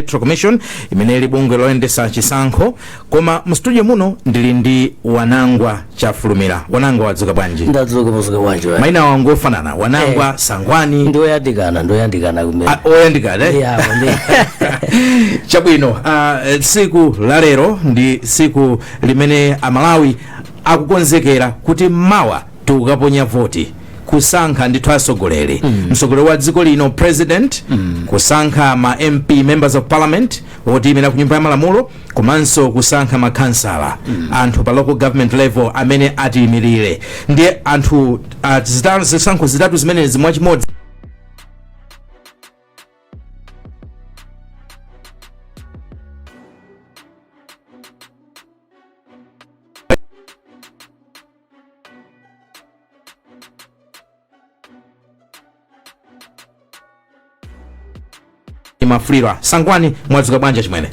Electoral Commission, imene ili bungwe loyendesa chisankho. Koma mu studio muno ndili ndi Wanangwa Chafulumira. Wanangwa, wadzuka bwanji? Ndadzuka, mwadzuka bwanji we? Maina awo ngofanana, Wanangwa, Sangwani. Ndoyandikana, ndoyandikana kumene. Ah, oyandikana, eh? Yeah, ndi Chabwino. Tsiku la lero ndi tsiku limene Amalawi akukonzekera kuti mawa tikukaponya voti, kusankha ndithu atsogoleri, mtsogoleri wa dziko lino, president, kusankha ma MP, members of parliament, otiyimira ku nyumba ya malamulo, komanso kusankha makhansala, anthu pa local government level amene atiyimirire. Ndiye anthu zisankho zitatu zimenezi mwachimodzi. Mafulirwa Sangwani, mwadzuka bwanji chimwene?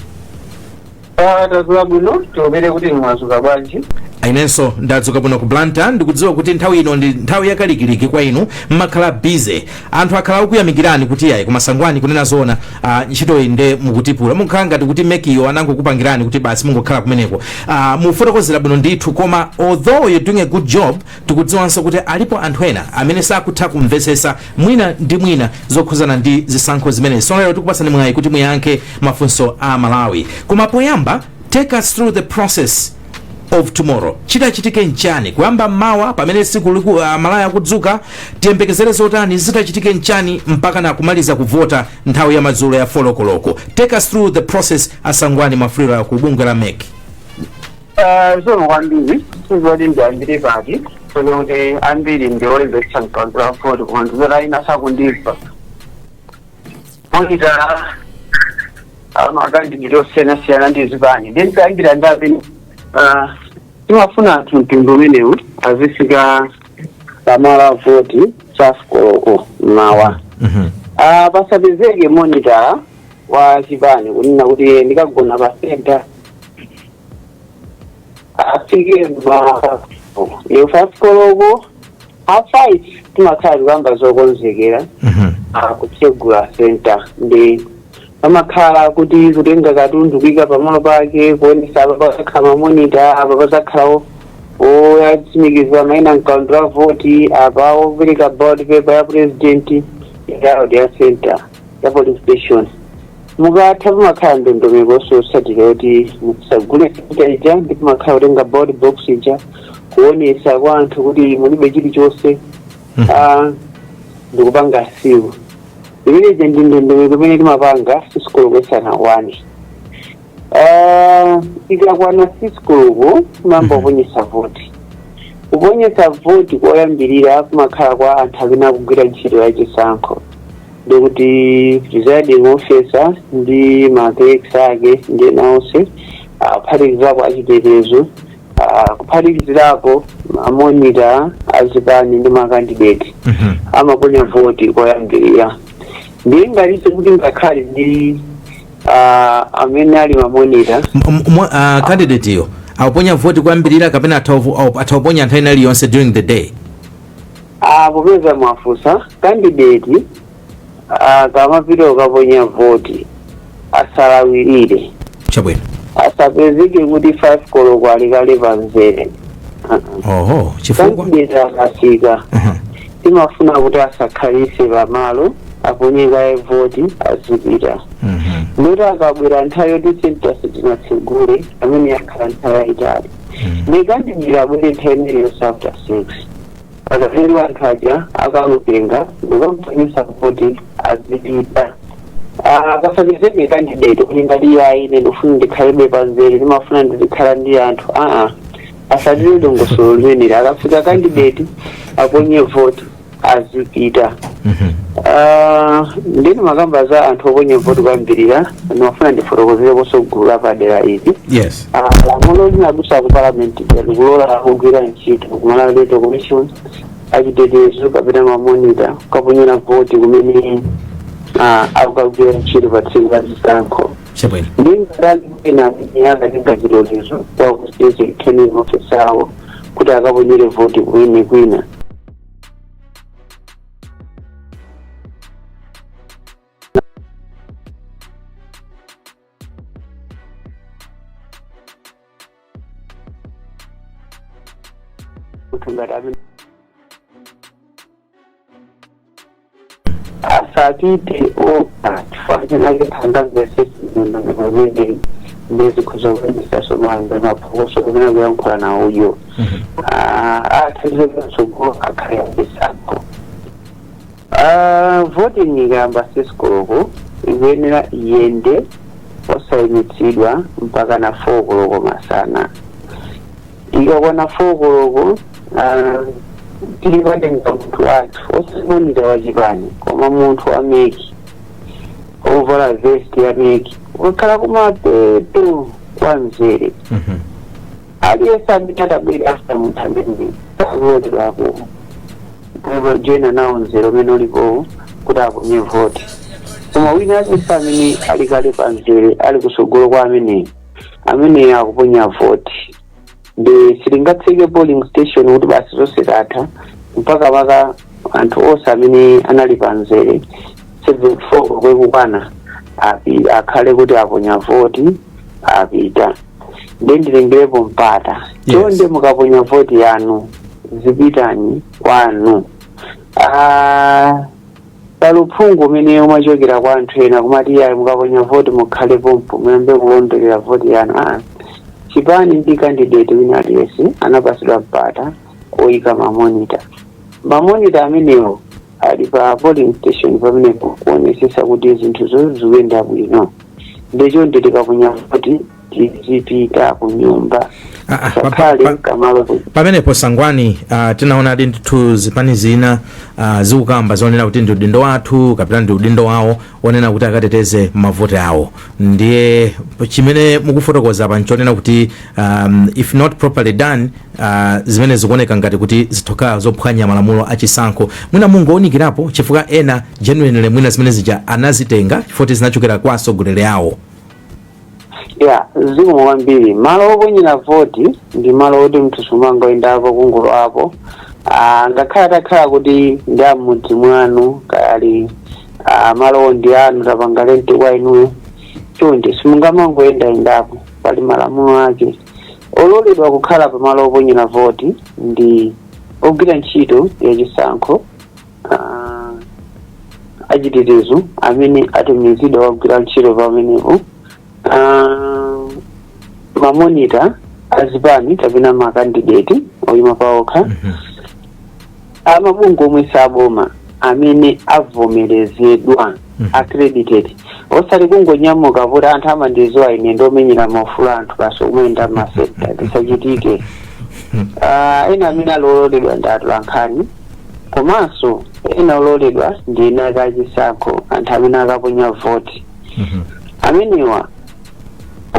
Tadzuka bwino, tiomere kuti mwadzuka bwanji? Inenso ndadzuka bwino ku Blantyre. Ndikudziwa kuti nthawi ino ndi nthawi yakalikiliki kwa inu, mmakhala busy. Anthu akhala akuyamikirani kuti yayi, koma Sangwani, kunena zoona, ntchito iyi nde mukutipula, mukhala ngati kuti MEC yo anangokupangirani kuti basi mungokhala kumeneko. Mufotokozera bwino ndithu. Koma although you're doing a good job, tikudziwanso kuti alipo anthu ena amene sakutha kumvetsetsa mwina ndi mwina zokhuzana ndi zisankho zimenezi. So lero tikupasani mwayi kuti muyankhe mafunso a Malawi. Koma poyamba, take us through the process of tomorrow. Chitachitike nchani kuyamba mawa pamene tsiku liku Malawi akudzuka? Tiyembekezere zotani? Zitachitike nchani mpaka na kumaliza kuvota nthawi ya madzulo ya 4 koloko? Take us through the process, Asangwani Mwafulirwa ku bungwe la MEC. Zikomo kwambiri. Sizoti ndiyambire pati, sono kuti ambiri ndi olembetsa mkaundula wa voti, koma ndizoti ena sakundimva. Monitor, makandidate osiyanasiyana ndi zipani, ndi ndikayambira ndi amene timafuna anthu mtundu umenewu azifika pamalo a voti 5 koloko mawa. Pasapezeke monitor wa chipani kunena kuti ndikagona pa center. Afike ma iyo 5 koloko, half 5 timakhala tikuyamba zokonzekera kutsegula center. Ndi pamakhala kuti kutenga katundu kuyika pamalo pake, kuonesa apa pazakhala ma monitor, apa pazakhala oyatsimikiza maina mkaundula wa voti, apa opereka ballot paper ya president, ballot ya center, ya polling station. Mukatha, pamakhala ndondomeko yotsatira kuti musagule center ija, ndi pamakhala kutenga ballot box ija, kuonesa kwa anthu kuti mulibe chilichonse, ndikupanga seal. Imeneja ndi ndondomeko imene timapanga 6 koloko isanakwane. Ikakwana 6 koloko timayamba kuponyesa voti. Kuponyesa voti koyambirira kumakhala kwa anthu amene akugwira ntchito ya chisankho, ndikuti presiding officer ndi ma clerks ake ndi ena onse, kuphatikizirapo achitetezo, kuphatikizirapo ma monitor azipani ndi ma candidate, amaponya voti koyambirira. Ndiye ngatinso kuti ngakhale ndi amene ali ma monitor Candidate iyo akuponya voti kuyambirira kapena atha kuponya nthawi ina iliyonse during the day? Popeza mwafunsa, candidate akamapita kukaponya voti asalawirire. Asapezeke kuti 5 koloko alikale pamzere. Oho, chifukwa? Candidate akafika, timafuna kuti asakhalise pamalo, aponye kaye voti, azipita. Ndoti akabwera nthawi yoti center sitinatsegule, amene yakhala nthawi yayitali, ndi candidate abwere nthawi imeneyo after 6, akatero anthu aja akamutenga ndikamuponyesa voti, azipita. Akasapezeke candidate kuti ngati yayi, ine ndifuna ndikhalebe pamzere, ndimafuna ndizikhala ndi anthu. Aa, asatire dongosolo limeneli. Akafika candidate, aponye voti, azipita. Ndini makamba za anthu oponya voti kuyambirira, ndimafuna ndifotokozereponso gulu lapadera ili. Lamulo linadusa ku parliament likulola kugwira ntchito ku Malawi Electoral Commission, achitetezo kapena ma monitor kukaponyera voti kumene akukagwira ntchito pa tsiku la zisankho. Ndi ngati ena amene akatenga chilolezo kwa ku state returning officer awo kuti akaponyere voti kumene kwina. Munthu ngati amene asapite okha, chifukwa chinake angamvesese pamene ndizikhoza kuyendesa manga maphokoso kumene kuyankhula nawo uyo athandize patsogolo akhale abisapo. Voting ikayamba 6 koloko, ikuyenera iyende osayimitsidwa mpaka na 4 koloko masana. Ikakwana 4 koloko, tilipatenga munthu wathu, osati monitor wachipani, koma munthu wa MEC ovala vest ya MEC, ukakhala kumapeto kwa mzere. Aliyense amene atabwera after munthu amene sakuvotedwako joina nawo mzere umene ulipo kuti aponye voti. Koma wina aliyense amene ali kale pa mzere, ali kusogolo kwa ameneyo, amene akuponya voti, ndi sitingatseke polling station kuti basi zonse zatha mpaka paka anthu onse amene anali pa mzere 74 kwekukwana akhale kuti aponya voti, apita. Ndi nditengerepo mpata, chonde, mukaponya voti yanu zipitani kwanu. Paluphungu umene umachokera kwa anthu ena kumati, "Yayi, mukaponya voti mukhale pompo, muyambe kulondolera voti yanu." Chipani ndi candidate wina aliyense anapasidwa mpata oyika ma monitor. Ma monitor amenewo ali pa polling station pamenepo kuonesesa kuti zinthu zikuyenda bwino. Ndicho tikaponya voti tizipita ku nyumba. Sakhale kamalo Pamenepo Sangwani, tinaona adi ndithu zipani zina zikukamba zonena kuti ndi udindo wathu kapena ndi udindo wawo onena kuti akateteze mavoti awo. Ndiye chimene mukufotokoza pa nchonena kuti if not properly done, zimene zikuoneka ngati kuti zithokhala zophwanya malamulo achisankho. Mwina mungowunikirapo, chifukwa ena genuinely mwina zimene zija anazitenga chifukwa zinachokera kwa atsogoleri awo. Ya, zikomo kwambiri. Malo oponyera voti ndi malo oti munthu sumangoyendapo kungolo apo. Ngakhale atakhala kuti ndi amudzi mwanu kali, malowo ndi anu, tapanga rent kwa inuyo, chonde simungamangoyendayendapo. Pali malamulo ake. Ololedwa kukhala pamalo oponyera voti ndi ogwira ntchito yachisankho, achitetezo amene atumizidwa kugwira ntchito pamenepo, ma monitor azipani kapena ma candidate oyima paokha, amabungwe omwe saboma amene avomerezedwa, accredited, osati kungonyamuka kuti anthu amandiziwa ine ndomenyera maufulu anthu, basi kumayenda ma center. Tisachitike. Ena amene aloledwa ndi atolankhani, komanso ena ololedwa ndi ena akachisankho, anthu amene akaponya voti. Amenewa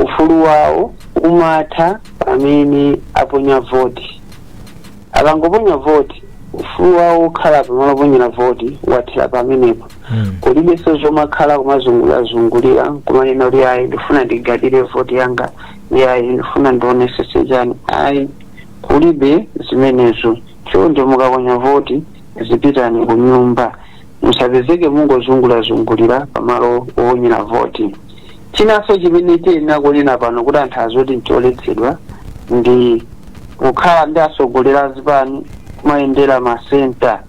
ufulu wawo umatha pamene aponya voti. Akangoponya voti, ufulu wawo ukhala pamalo oponyera voti wathera pamenepo. Kulibenso zomakhala kumazungulirazungulira kumanena kuti, "Ayi, ndifuna ndigadire voti yanga. Ayi, ndifuna ndionesese chani." Ayi, kulibe zimenezo. Chonde, mukaponya voti zipitani ku nyumba, musapezeke mungozungurazungulira pamalo owonyera voti. Chinanso chimene tiyenera kunena pano kuti anthu azoti ncholetsedwa ndi kukhala ndi atsogoleri azipani kumayendera ma center.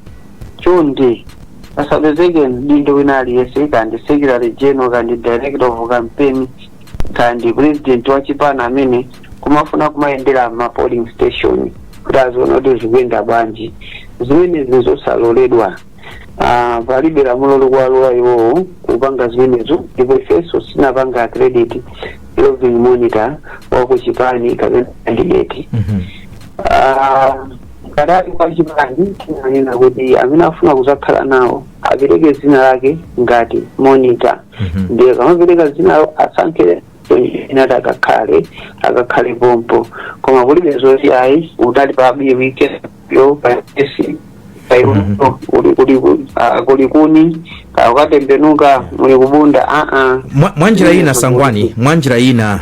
Chonde, pasapezeke mdindo wina aliyense, kandi secretary general, kandi director of campaign, kandi president wa chipani, amene kumafuna kumayendera ma polling station kuti aziona kuti zikuyenda bwanji. Zimenezi zosaloledwa. Palibe lamulo likuwalola iwowo kupanga zimenezo, ndipo ifenso sinapanga accredit roving monitor wakuchipani kapena candidate. Ngati kwa chipani, tinanena kuti amene afuna kuzakhala nawo apereke dzina lake ngati monitor. Ndiye kamapereka dzinalo, asankhe inati akakhale pompo, koma kulibe zoti ayi, utali pa wike yo paesi kuli kuni ukatembenuka muli kubunda, aa. Mwanjira ina, Sangwani, mwanjira ina,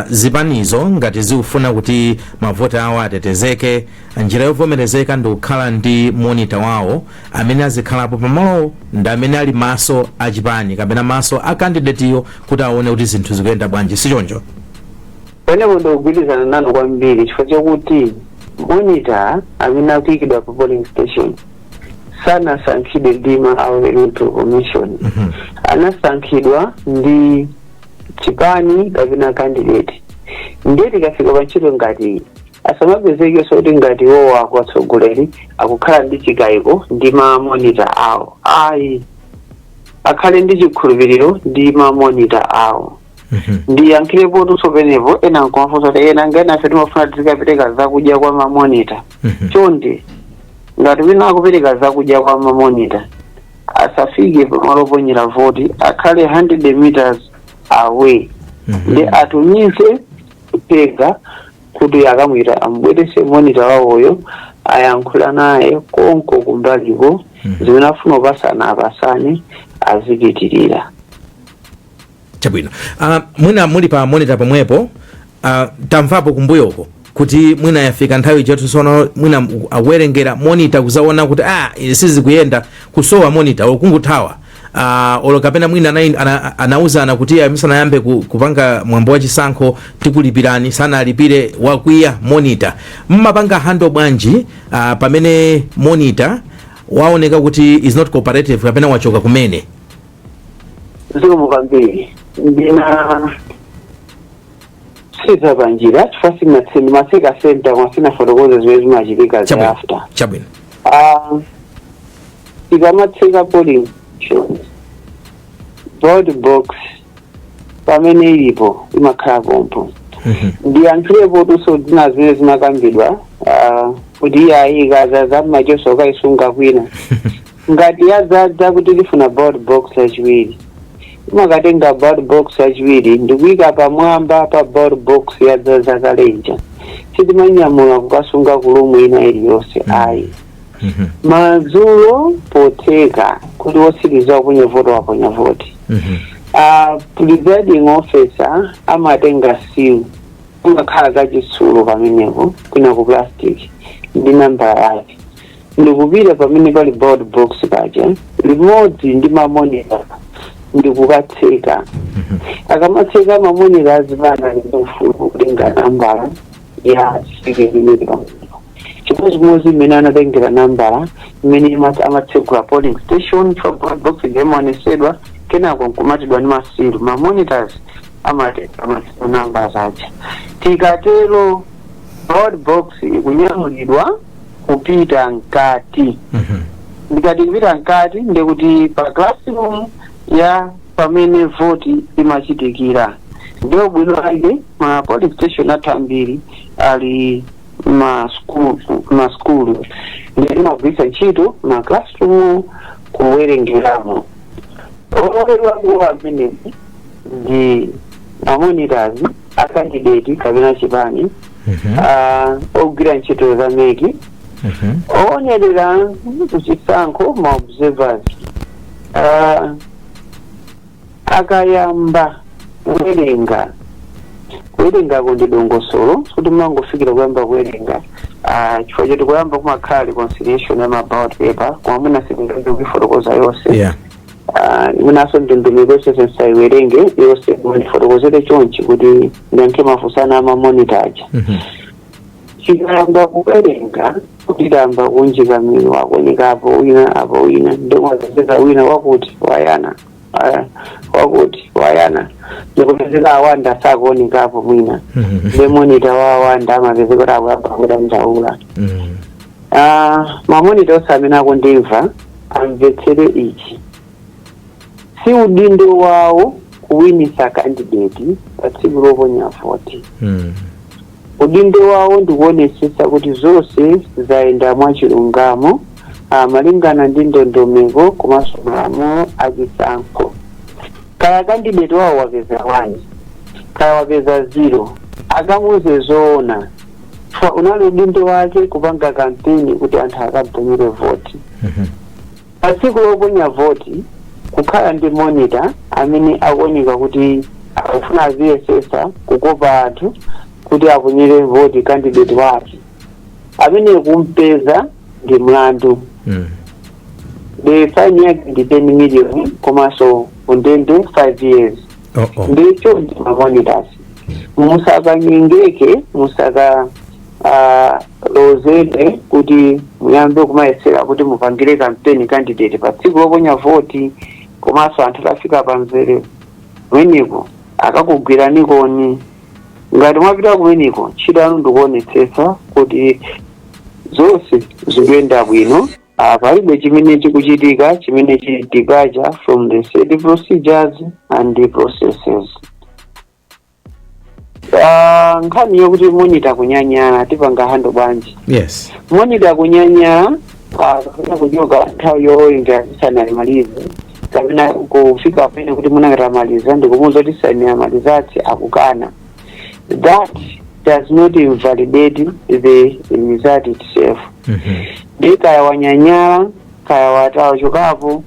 zipanizo ngati zikufuna kuti mavoti awo atetezeke, njira yovomerezeka ndi kukhala ndi monitor wawo amene azikhalapo pamalowo, ndi amene ali maso achipani kapena maso a candidate yo kuti aone kuti zinthu zikuyenda bwanji, sichoncho? Pamenepo ndikugwirizana nanu kwambiri, chifukwa chakuti Monitor amene akuyikidwa pa polling station sanasankhidwe ndi ma Electoral Commission, anasankhidwa ndi chipani kapena candidate. Ndiye tikafika pa ntchito ngati asamapezekenso kuti ngati iwowo akuatsogoleri akukhala ndi chikayiko ndi ma monitor awo, ayi, akhale ndi chikhulupiriro ndi ma monitor awo. Ndiyankhirepotunso penepo, ena nkumafunsa kuti ena ngati afe timafuna tizikapereka zakudya kwa ma monitor. Chonde, ngati wina akupereka zakudya kwa ma monitor, asafike pamalo oponyera voti, akhale 100 meters away, ndi atumize kutenga kuti akamwita amubwerese monitor wawoyo, ayankhula naye konko kumbaliko, zimene afuna kupasana apasane, azipitirira. Chabwino. Mwina muli pa monitor pomwepo, tamvapo kumbuyoko kuti mwina yafika nthawi chatu, mwina akuwerengera, monitor kuzaona kuti sizikuyenda, kusowa monitor okunguthawa, olo kapena mwina anauzana kuti musanayambe kupanga mwambo wa chisankho tikulipirani, sanalipire, wakwiya monitor. Mmapanga handle bwanji pamene monitor waoneka kuti is not cooperative kapena wachoka kumene? Zikomo kwambiri. Ndina siza panjira chifukwa ndimatseka center koma sinafotokoza zimene zimachitika thereafter. Chabwino. Tikamatseka polling station, ballot box pamene ilipo imakhala pompo. Ndiyankhilepo tunso zina zimene zimakambidwa, kuti iyayi, ikazaza mmachoso ukaisunga kwina. Ngati yadzadza kuti tifuna ballot box yachiwiri, imakatenga ballot box yachiwiri ndikuyika pamwamba pa ballot box yadzaza kalenja. Sitimanyamula kukasunga ku room ina iliyonse, ayi. Madzulo potseka kuti wotsiriza waponya voti waponya voti, presiding officer amatenga seal, umakhala kachitsulo pamenepo kwina ku plastic, ndi nambala yake, ndikupita pamene pali ballot box paja limodzi ndi ma monitor ndikukatseka. Akamatseka, ma monitor azipana ndi ufulu kutenga nambala ya seal imene pamenepo, chimodzimodzi mmene anatengera nambala mmene amatsegula polling station for ballot box imaonesedwa, kenako nkumatidwa ndi ma seal. Ma monitors amatenga ma seal numbers aja. Tikatero ballot box ikunyamulidwa kupita mkati. Ndikati kupita mkati, ndikuti pa classroom ya pamene voti imachitikira. Ndiyo bwino ake ma polling station athu ambiri ali ma school, ndiye timagwiritsa ntchito ma classroom kuwerengeramo. Ololedwa amenezi ndi ma monitors a candidate kapena chipani, ogwira ntchito za MEC, owonerera kuchisankho, ma observers. Akayamba kuwerenga, kuwerengako ndi dongosolo, kuti mmangofikira kuyamba kuwerenga, chifukwa choti kuyamba kumakhala reconciliation ya ma ballot paper, koma mwina sitingambe kuifotokoza yonse. Mwinaso ndondomeko yonse sinsayiwerenge yonse, koma ndifotokozere chonchi kuti ndiyankhe mafunsana ama monitor aja. Chikayamba kuwerenga, kuti tamba kunjika mino, akuoneka apo wina, apo wina, ndomwapezeka wina wakuti wayana, wakuti wayana, ndikupezeka awanda sakuonekapo mwina, ndi monitor wa awanda amapezeka kuti akuyamba kudandaula. Ma monitor onse amene akundimva amvetsere ichi: si udindo wawo kuwinisa candidate pa tsiku loponya voti. Udindo wawo ndikuonesesa kuti zonse zayenda mwachilungamo, malingana ndi ndondomeko komanso malamulo achisankho. Kaya candidate wawo wapeza 1, kaya wapeza 0, akamuze zoona, chifukwa unali udindo wake kupanga kampeni kuti anthu akaponyere voti. Pa tsiku loponya voti, kukhala ndi monitor amene akuoneka kuti akufuna aziyesesa kukopa anthu kuti aponyere voti candidate wake, amene kumpeza ndi mlandu. The fine yake ndi 10 million komanso kundende 5 years. Oh, oh. Ndicho ndi ma monitors, musakanyengeke, musaka Musalozedwe kuti muyambe kumayesera kuti mupangire campaign candidate pa tsiku loponya voti, komanso anthu atafika pamzere kumeneko akakugwiranikoni. Ngati mwapita kumeneko, ntchito yanu ndikuonetsetsa kuti zonse zikuyenda bwino. Palibe chimene chikuchitika chimene chili departure from the said procedures and the processes. Nkhani yokuti monitor kunyanyala, tipanga handle bwanji? Yes. Monitor kunyanyala kapena kuchoka nthawi yowerenga isanamalize, kapena kufika pamene kuti munakatamaliza ndikumuwuza kuti sanamalizatsi, akukana, that does not invalidate the result itself. Ndi kaya wanyanyala, kaya watawachokapo,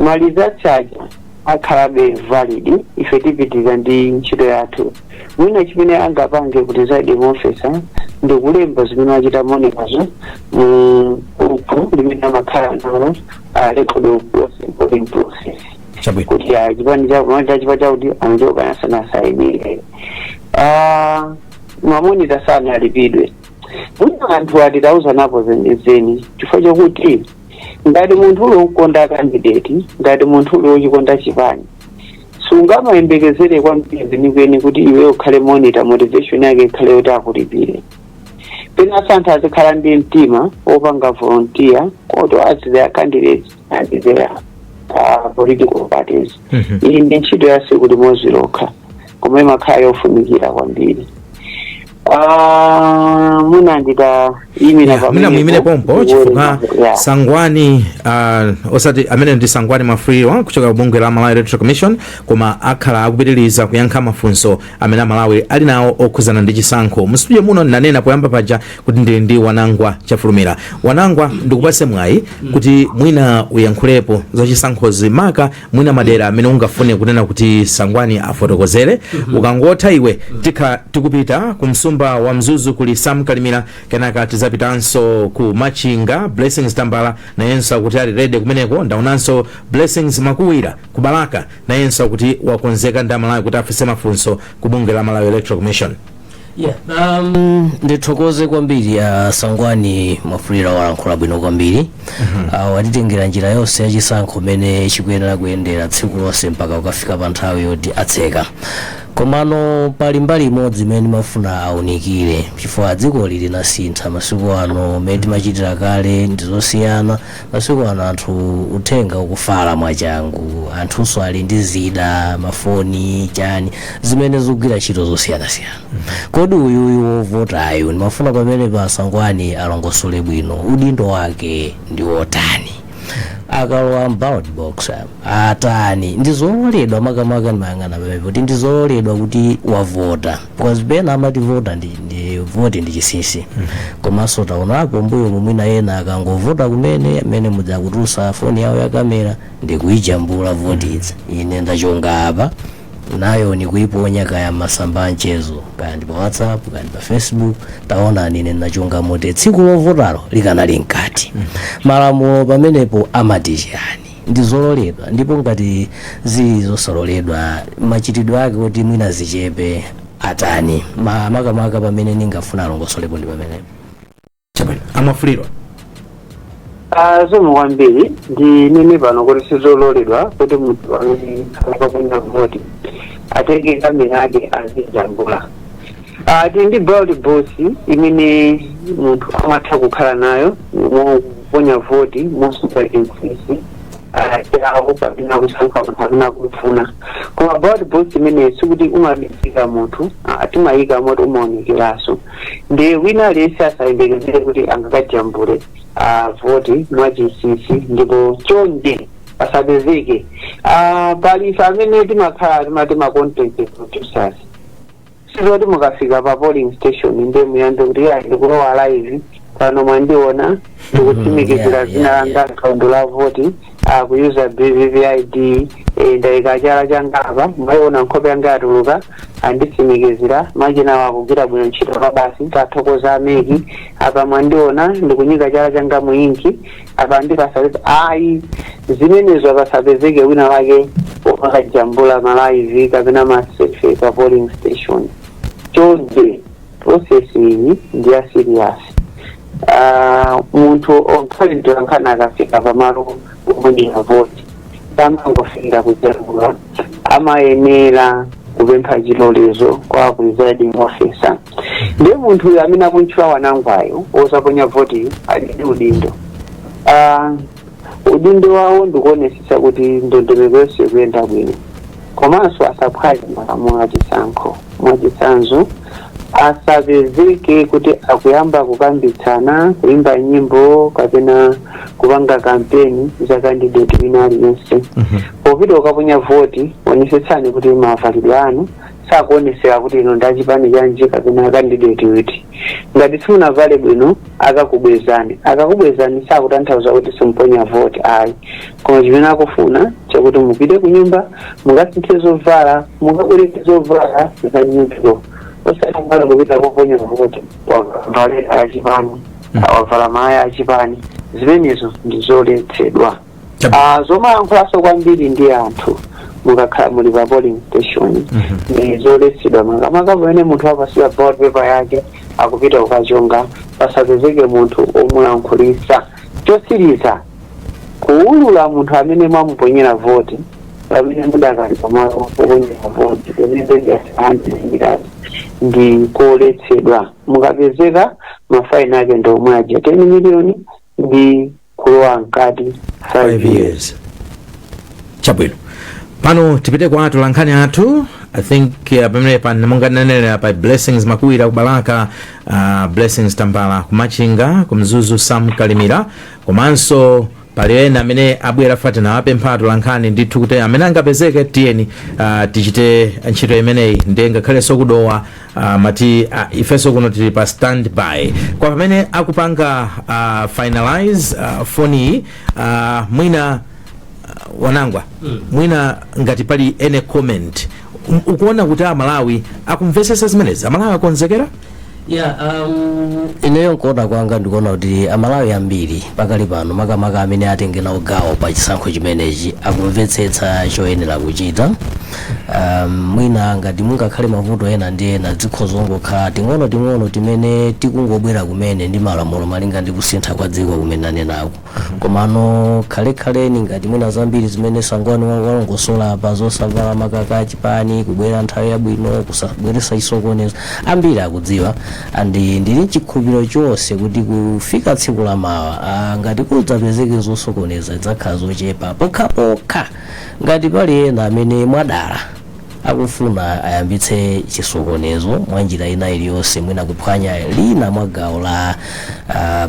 ma results aja akhalabe valid. Ife tipitiriza ndi ntchito yathu. Mwina chimene angapange kuti presiding officer ndikulemba zimene wachita monitorzo mu buku limene amakhala nalo, record of process, voting process. Kuti chipani chakuti chakuti anachoka sanasayinire. Ma monitor sana alipidwe. Mwina anthu atitauza zenizeni, chifukwa chokuti ngati munthu uli wokukonda candidate, ngati munthu uli wochikonda chipani, sungamayembekezere kwambiri kwenikweni kuti iwe ukhale monitor, motivation yake ikhale yoti akulipire. Penanso anthu azikhala ndi mtima wopanga volunteer towards their candidates and their political parties. Iyi ndi ntchito ya tsiku limodzi lokha, koma imakhala yofunikira kwambiri. Mwina nditayimira. Yeah, mwina muyimire pompo chifukwa Sangwani, osati amene ndi Sangwani Mwafulirwa kuchoka kubungwe la Malawi Electoral Commission, koma akhala akupitiriza kuyankha mafunso amene Amalawi ali nawo okhuzana ndi chisankho. Mu studio muno nanena poyamba paja kuti ndili ndi Wanangwa Chafulumira. Wanangwa, ndikupatse mwayi kuti mwina uyankhulepo za chisankhozi, maka mwina madera amene ungafune kunena kuti Sangwani afotokozere. Ukangotha iwe, tikha tikupita ku msumba wa Mzuzu, kuli Sam Kalimira, kenaka tizapitanso ku Machinga, Blessings Tambala nayenso akuti ali ready kumeneko. Ndaonanso Blessings Makuwira ku Balaka, nayenso akuti wakonzeka ndi Amalawi kuti afunse mafunso ku bungwe la Malawi Electoral Commission. Yeah, ndithokoze kwambiri Sangwani Mwafulirwa, walankhula bwino kwambiri. Watitengera njira yonse yachisankho imene chikuyenera kuyendera tsiku lonse mpaka ukafika pa nthawi yoti atseka. Komano pali mbali imodzi imene ndimafuna aunikire, chifukwa dziko lili linasintha masiku ano. Mmene timachitira kale ndizosiyana. Masiku ano anthu uthenga ukufala mwachangu, anthunso ali ndi zida, mafoni, chani, zimene zikugwira ntchito zosiyanasiyana. Kodi uyuyu wovotayu, ndimafuna pamene pa Sangwani alongosole bwino, udindo wake ndi wotani akalowa ballot box? Atani? Ndizololedwa, makamaka ndimayang'ana pamene kuti ndizololedwa kuti wavota, because pena amati vota ndi voti ndi chinsinsi. Komanso taonapo mbuyo mumwina ena akangovota kumene amene mudzakutulutsa foni yawo ya kamera ndikuyijambula voti idza, ine ndachonga apa nayo nikuiponya kaya masamba a mchezo, kaya ndi pa WhatsApp, kaya ndi pa Facebook, taonani ine ndachonga mote tsiku lovotalo likanali mkati. Malamulo pamenepo amati chani? Ndizololedwa? Ndipo ngati zili zosaloledwa, machitidwe ake kuti mwina zichepe atani? Makamaka pamene ningafuna alongosolepo ndi pamenepo. Chabwino, aMwafulirwa. Zomwe kwambiri ndinene pano kuti sizololedwa kuti munthu amene akaponya voti atenge kamera ake azijambula. Tili ndi ballot box imene munthu amatha kukhala nayo moponya voti mosunga chinsinsi chawo kapena kusankha munthu amene akufuna. Koma ballot box imeneyi sikuti umabisika munthu, timayika moti umaonekeranso. Ndi wina aliyense asayembekezere kuti angakajambule voti mwachinsinsi. Ndipo chonde pasapezeke, pali ife amene timakhala timati ma content producers. Sizoti mukafika pa polling station ndiye muyambe kuti ya, ndikulowa live pano, mwandiona ndikutsimikizira dzina langa mkaundula la voti, kuyuza BVVID, ndayika chala changa apa, mwayiona nkhope yanga yatuluka, anditsimikizira, machina akugwira bwino ntchito pa basi, tathokoza a MEC. Apa mwandiona ndikunyika chala changa mu inki apa, ndipasapeza ayi zimenezo. Apasapezeke wina wake wakajambula ma live kapena ma selfie pa polling station, chonde. Process iyi ndi ya serious. Munthu okhale mtolankhani akafika pamalo oponyera voti samangofikira kujambula, amayenera kupempha chilolezo kwa presiding officer. Ndiye munthu uyu amene akuntchula Wanangwayo osaponya votiyo ali ndi udindo. Udindo wawo ndikuonesesa kuti ndondomeko yonse ikuyenda bwino, komanso asaphwanye malamulo achisankho. Mwachitsanzo, asapezeke kuti akuyamba kukambitsana, kuimba nyimbo kapena kupanga kampeni za candidate wina aliyense. Popita ukaponya voti, onesetsani kuti mavalidwe anu sakuonesera kuti ino ndachipani chanji kapena candidate uti. Ngati simunavale bwino, akakubwezani. Akakubwezani sakutanthauza kuti simuponya voti, ayi, koma chimene akufuna chakuti mupite ku nyumba mukasinthe zovala, mukabwereke zovala za nyundo, osati mbala kupita kuponya voti wavale achipani, wavala maya achipani. Zimenezo ndi zoletsedwa. Zomayankhulanso kwambiri ndi anthu mukakhala muli pa polling station ndi zoletsedwa, makamaka pamene munthu apasiwa ballot paper yake akupita kukachonga, pasapezeke munthu omulankhulisa. Chosiriza, kuwulula munthu amene mwamuponyera voti pamene mudakali pamalo oponyera voti pamene ndi koletsedwa. Mukapezeka, mafaini ake ndi omwe aja, 10 miliyoni ndi kulowa mkati 5 5 years. Years. Chabwino, pano tipite kwa atolankhani athu. I think pamene pa monga nanenera pa Blessings Makuwira kuBalaka, Blessings Tambala kuMachinga, kuMzuzu Sam Kalimira, komanso pali ena amene abwera. Fatina apempha atolankhani ndithu kuti amene angapezeke, tiyeni tichite ntchito imeneyi. Ndiye ngakhalenso kuDowa mati ifenso kuno tili pa standby. Kwa pamene akupanga finalize foni, mwina Wanangwa, mwina ngati pali any comment, ukuona kuti Amalawi akumvesesa zimenezi? Amalawi akonzekera? Yeah, ineyo nkuona kwanga ndikuona kuti Amalawi ambiri pakali pano, makamaka amene atenge nawo gawo pa chisankho chimenechi, akumvetsetsa choyenera kuchita. Mwina ngati mungakhale mavuto ena ndi ena, dzikho zongokhala ting'ono ting'ono timene tikungobwera kumene ndi malamulo malinga ndi kusintha kwa dziko kumene anenako. Komano khalekhaleni ngati mwina zambiri zimene Sangwani walongosola apa, zosavala makaka achipani, kubwera nthawi yabwino, kusabweretsa chisokonezo, ambiri akudziwa. And ndili chikhulupiriro chonse kuti kufika tsiku la mawa, ngati kudzapezeke zosokoneza, idzakhala zochepa pokhapokha ngati pali ena amene mwadala akufuna ayambitse chisokonezo mwa njira ina iliyonse, mwina kuphwanya lina mwa gawo la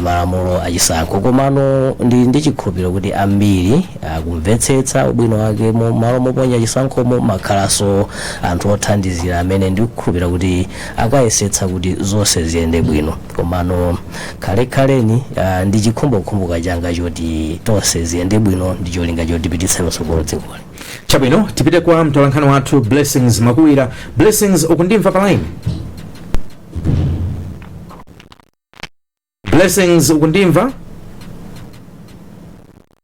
malamulo achisankho. Komano ndili ndi chikhulupiriro kuti ambiri akumvetsetsa ubwino wake. Malo moponya chisankhomo makhalanso anthu othandizira amene ndikukhulupirira kuti akayesetsa kuti zonse ziyende bwino. Komano khalekhaleni, ndi chikhumbokhumbo changa choti tonse ziyende bwino ndi cholinga choti tipititse patsogolo dzikoli. Chabwino, tipite kwa mtolankhani wathu Blessings Makuwira. Blessings, ukundimva pa line? Blessings, ukundimva?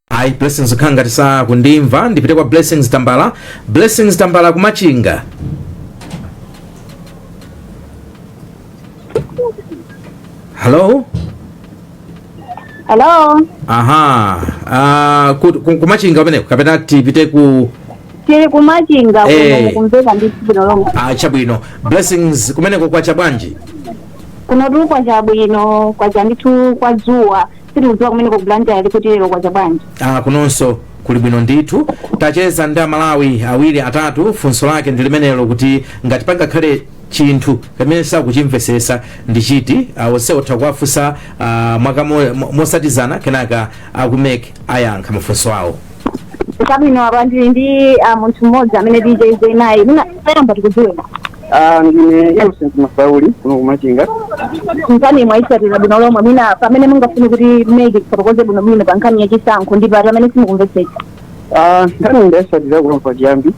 Ayi, Blessings ukhala ngati sakundimva. Ndipite kwa Blessings Tambala. Blessings Tambala kuMachinga. Hello? Hello. Aha, kuMachinga kumeneko kapena tipite ku Tili kuMachinga kuno. Eh. Mukumveka ndi bwino lomwe. Ah, chabwino. Blessings, kumeneko kwacha bwanji? Kuno tuli kwacha bwino, kwacha ndithu kwa dzuwa. Sitikudziwa kumeneko kuBlantyre kuti lero kwacha bwanji. Ah, kunonso kuli bwino ndithu. Tacheza ndi Amalawi awiri atatu. Funso lake ndi limenelo kuti ngati pangakhale chinthu kamene sakuchimvesesa ndi chiti? Onse otha kuwafunsa mosatizana, kenaka aku MEC ayankha mafunso awo. Chabwino, apa ndili ndi munthu mmodzi amene ticheze naye. Mwina tayamba tikudziwena. Ndine Innocent Masauli kuno kuMachinga. Nkhani mwayitsatira bwino lomwe. Mwina pamene mungafune kuti MEC kufotokoze bwino bwino pa nkhani yachisankho ndi pati amene simukumvetsetsa? Nkhani ndayitsatira kuno chiyambi.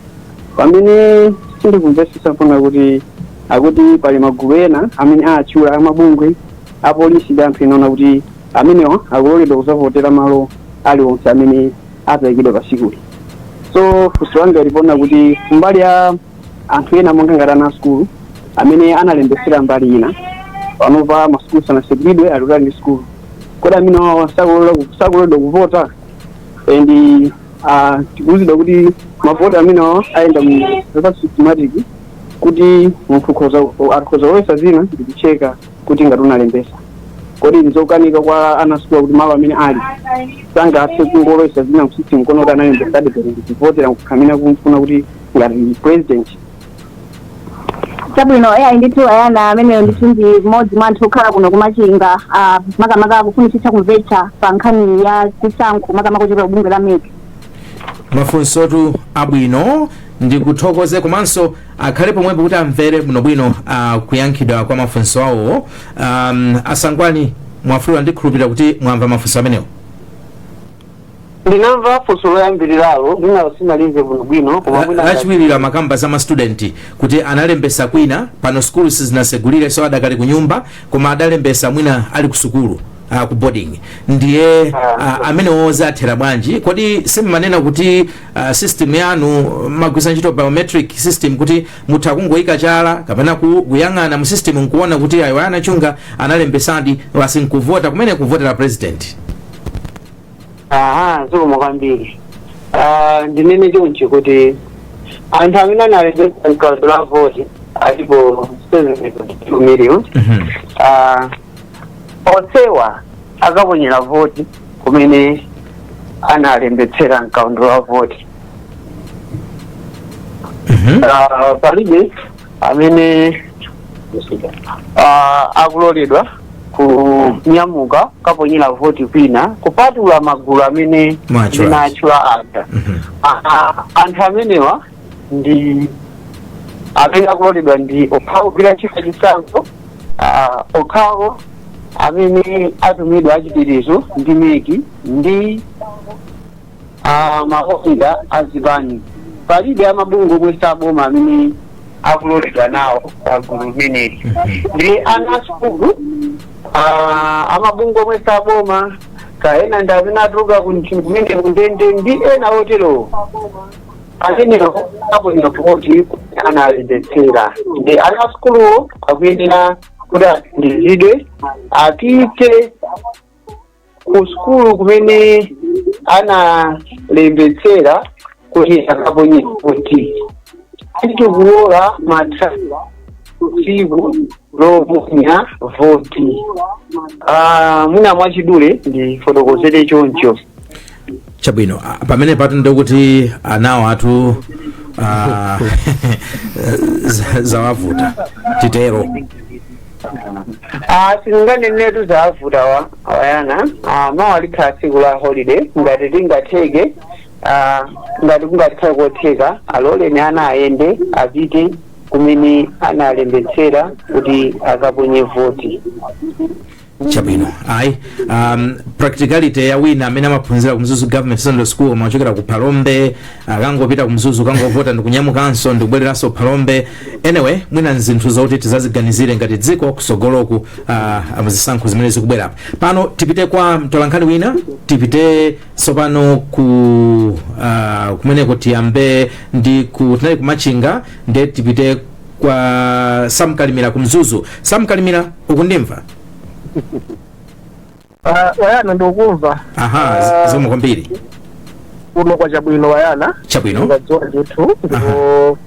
Pamene sindikumvetsetsa mfuna kuti akuti pali magulu ena amene atchula amabungwe, apolisi ndi anthu ena kuti amenewa akuloledwa kuzavotera malo aliwonse amene apayikidwa pasikuli. So funso langa lipona kuti mbali ya anthu ena monga ngati ana asukulu amene analembesera mbali ina, panopa masukulu sanatsekulidwe, ali kutali ndi sukulu. Kodi amene wawa sakuloledwa kuvota? And tikuwuzidwa kuti mavoti amene wawa ayenda mu systematic, kuti munthu akhoza kulowesa zina ndikucheka kuti ngati unalembesa. Kodi ndizokanika kwa ana sukulu kuti malo amene ali sangathe kungolowesa zina mu system kuona kuti analembesa adi ndikuvotera amene kumfuna kuti ngati president? Chabwino, eya ndithu, ayana ameneyo ndithu ndi mmodzi mwa anthu okhala kuno kumachinga, makamaka akufunitsitsa kumvetsa pa nkhani ya chisankho, makamaka kuchokera kubungwe la MEC. Mafunsotu abwino, ndikuthokoze, komanso akhale pomwepo kuti amvere bwinobwino kuyankhidwa kwa mafunso awowo. Asangwani Mwafulirwa, ndikhulupirira kuti mwamva mafunso amenewo. Ndinamva funso loyambiriralo, linalo sinalimve bwinobwino, koma mwina Lachiwiri amakamba za ma student kuti analembesa kwina, pano sukulu sizinasegulire, so adakali ku nyumba, koma adalembesa mwina ali ku sukulu, ku boarding, ndiye amenewo zathera bwanji? Kodi simmanena kuti system yanu magwisa ntchito biometric system, kuti mutha kungoyika chala kapena kuyang'ana mu system nkuona kuti ayo anachunga analembesadi, basi nkuvota kumene, kuvotera president? Aha, zikomo kwambiri. Ndinene chonchi kuti anthu amene analembesa mkaundula la voti alipo 7.2 million. Onsewa akaponyera voti kumene analembetsera mkaundula wa voti. Palibe amene akuloledwa kunyamuka kaponyera voti kwina kupatula magulu amene Mwatchula. ndinatchula aja. Anthu amenewa ndi amene akuloledwa ndi okhawo kugwira ntchito chisankho, okhawo amene atumidwa achitirizo ndi MEC ndi maofisa azipani. Palibe amabungwe omwe saboma amene akuloledwa nawo pagulu limeneli. Ndi ana sukulu, amabungwe omwe saboma, kaena ndi amene atuluka kumene kundende ndi ena oterowo, amenewo aponyera voti analembetsera. Ndi ana sukuluwo akuyenera kuti athandizidwe apite ku sukulu kumene analembetsera kuti akaponye voti. Tikulola matha tsiku loponya voti. Mwina mwachidule ndifotokozere choncho. Chabwino. Pamene patu ndikuti anawo atu zawavuta, titero? Sitinganenetu zavuta wa wayana. Mawa likhala tsiku la holiday. Ngati tingatheke, ngati kungatheke kotheka, aloleni ana ayende apite kumene analembetsera kuti akaponye voti. Chabwino, ayi, practicality ya wina amene amaphunzira ku Mzuzu Government Secondary School amachokera ku Phalombe, akangopita ku Mzuzu kangovota ndikunyamukanso ndikubwereranso Phalombe. Anyway, mwina nzinthu zoti tizaziganizire ngati dziko kusogoloku, zisankho zimene zikubwera pano. Tipite kwa mtolankhani wina, tipite tsopano ku kumeneko, tiyambe ndi ku, tinali kumachinga, ndiye tipite kwa Sam Kalimira ku Mzuzu. Sam Kalimira, ukundimva? Wayana, ndikukumva. Aha, zikomo kwambiri. Kuno kwa chabwino, wayana. Chabwino. Ngadziwa ndithu, ndipo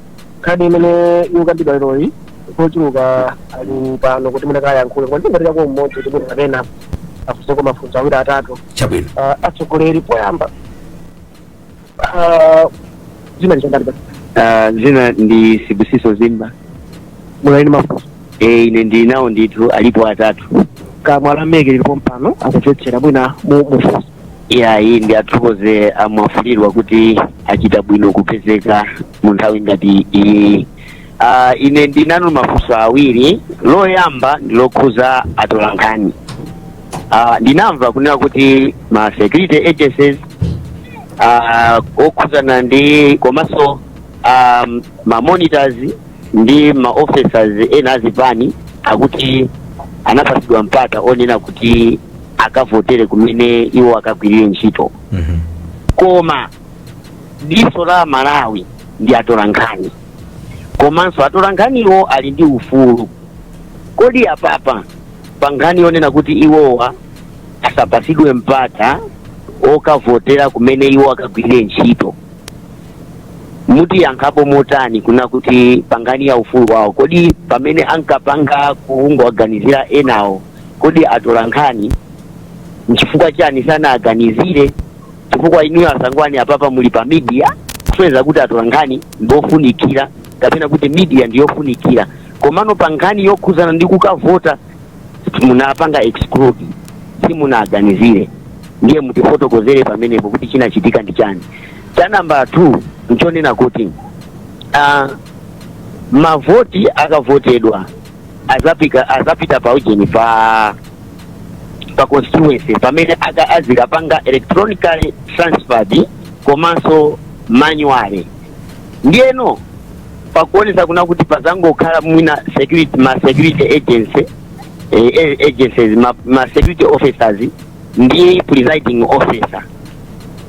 nkhani imene ikukambidwa leroyi kochuluka ali pano kuti mwina kayankhule, koma ndingatiyako mmodzi kuti mwina kapena afunseko mafunso awiri atatu. Chabwino. Atsogoleri, poyamba, dzina lichandani? Dzina ndi Sibusiso Zimba. Munali mafunso? Ine ndili nawo ndithu, alipo atatu. Kamwa la MEC lilipo mpano, akumvetsera, mwina mufunso. Iyayi, ndi athokoze amwafulirwa kuti achita bwino kupezeka mu nthawi ngati iyi. Ine ndinanu mafunso awiri. Loyamba ndi lokhuza atolankhani. Ndinamva kunena kuti ma security agencies okhuzana ndi komanso ma monitors ndi ma officers ena azipani akuti anapasidwa mpata onena kuti akavotere kumene iwo akagwirire ntchito. Koma diso la Malawi ndi atolankhani, komanso atolankhaniwo ali ndi ufulu. Kodi apapa pa nkhani yonena kuti iwowa Asapasidwe mpata okavotera kumene iwo akagwirire ntchito. Mutiyankhapo motani kuna kuti pangani ya ufulu wawo? Kodi pamene ankapanga kungowaganizira enawo, kodi atola nkhani nchifukwa chani sanaganizire? Chifukwa inuyo asangwani apapa muli pa media, kusonyeza kuti atola nkhani ndofunikira, kapena kuti media ndiyofunikira, komano pa nkhani yokhuzana ndi kukavota munapanga exclude, simunaganizire. Ndiye mutifotokozere pamenepo kuti chinachitika ndi chani. Cha namba 2 nchonena kuti mavoti akavotedwa azapita pa ujeni, pa constituency pamene azikapanga electronically transferred komanso manually. Ndiyeno pakuonesa kuna kuti pazangokhala mwina security, ma security agency, agencies, ma security officers ndi presiding officer.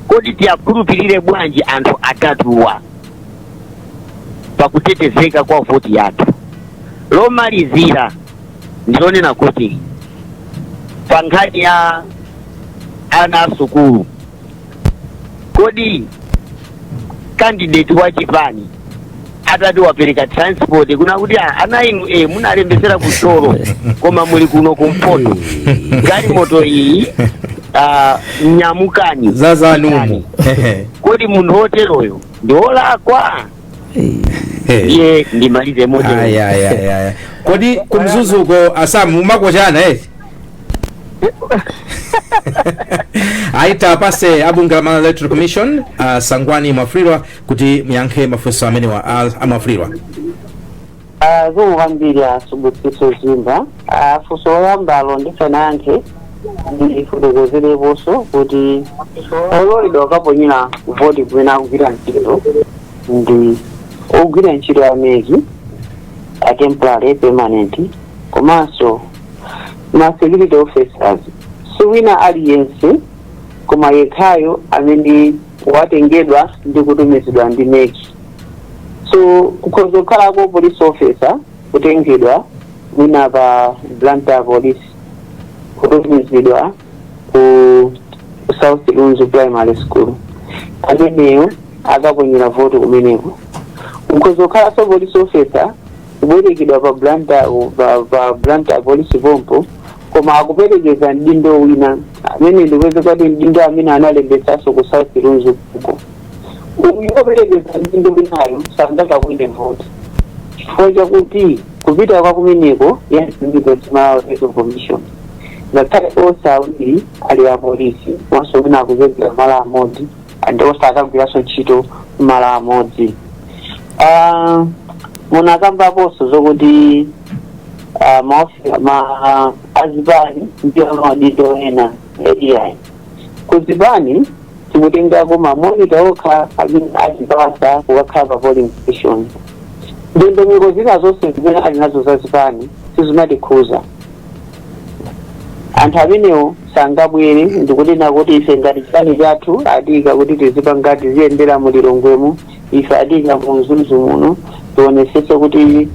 Kodi tiyakhulupirire bwanji anthu atatuwa pakutetezeka kwa voti yathu? Lomalizira ndilonena kuti pa nkhani ya ana asukulu, kodi candidate wa chipani atati wapereka transport kuna kuti, "Ah, ana inu munalembesera kucholo koma muli kuno kumpoto, galimoto iyi, nyamukani." Zazanumu. Kodi munthu woteroyo ndi wolakwa? Iye ndimalize motero. Aya, aya, aya. Kodi kumzuzuko asamu mumakochana eti? Aita pase abunge la Malawi Electoral Commission, Sangwani Mwafulirwa, kuti muyankhe mafunso amenewa amwafulirwa. Zikomo kwambiri asubutsiso zimba. Funso loyambalo ndisanayankhe ndifotokozereponso kuti ololedwa kaponyera voti kumene akugwira ntchito ndi ogwira ntchito ya MEC, a temporary, permanent, komanso ma security officers. Si wina aliyense koma yekhayo amene watengedwa ndi kutumizidwa ndi MEC. So kukhoza kukhalako police officer kutengedwa mwina pa Blantyre Police kutumizidwa ku South Lunzu Primary School, ameneyo akaponyera voti kumeneko. Kukhoza kukhalanso police officer kubwerekedwa pa Blantyre Police pompo, koma akuperekeza mdindo wina amene ndikuweze kuti mdindo amene analembesanso ku South Lunzu kuko. Uyu operekeza mdindo winayo sangakaponye voti chifukwa chakuti kupita kwa kumeneko yazindiko Malawi Electoral Commission, ngakhale onse awiri ali apolisi, onse wina akupezeka malo amodzi and onse akagwiranso ntchito malo amodzi. Munakambaponso zokuti ma azipani ndi amadindo ena. Ai, kuzipani tikutengako ma monitor okha amene azipasa kukakhala pa polling station. Ndondomeko zina zonse zimene ali nazo zazipani sizimatikhuza. Anthu amenewo sangabwere ndikunena kuti ife ngati chipani chathu adika kuti tizipanga, tiziyendera mu Lilongwemo, ife adika mu Mzuzu muno, tionesese kuti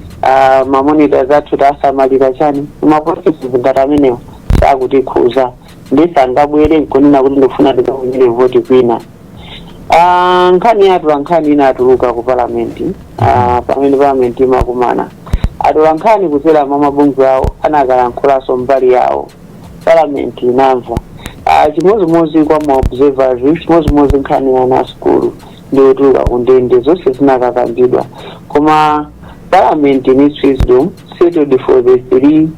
ma monitors athu tasamalira chani. Ma processes ngati amenewo sakutikhuza, ndi sangabwere nkunena kuti ndikufuna ndikaponyere voti kwina. Nkhani yathu, nkhani ina atuluka ku palamenti, pamene palamenti imakumana, atola nkhani kudzera mwa mabungwe awo anakayankhulanso mbali yawo, palamenti inamva. Chimodzimodzi kwa ma observers, chimodzimodzi nkhani ya ana sukulu ndi otuluka kundende, zonse zinakakambidwa, koma parliament in its wisdom settled for the three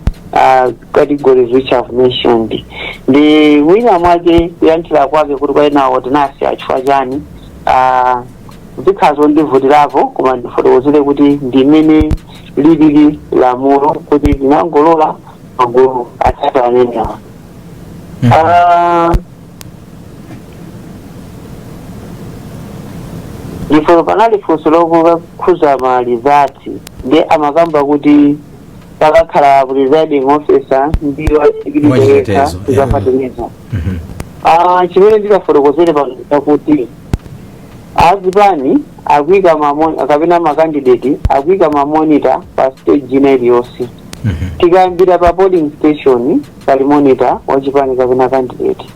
categories which I've mentioned. Ndi wina mwake kuyankhira kwake kuti kwaenawo tinasi achifukwa chani, zikhala zondivutirapo, koma ndifotokozere kuti ndimene lilili lamulo kuti linangolola magulu atatu amenewa. Ndipo panali funso lokukhuza ma results, ndi amakamba kuti pakakhala presiding officer ndi wa security yekha. Wachitetezo, yeah. Zafataniza. Chimene ndikafotokozere pano chakuti azipani akuyika kapena ma candidate akuyika ma monitor pa stage ina iliyonse. Tikayambira pa polling station, pali monitor wachipani kapena candidate.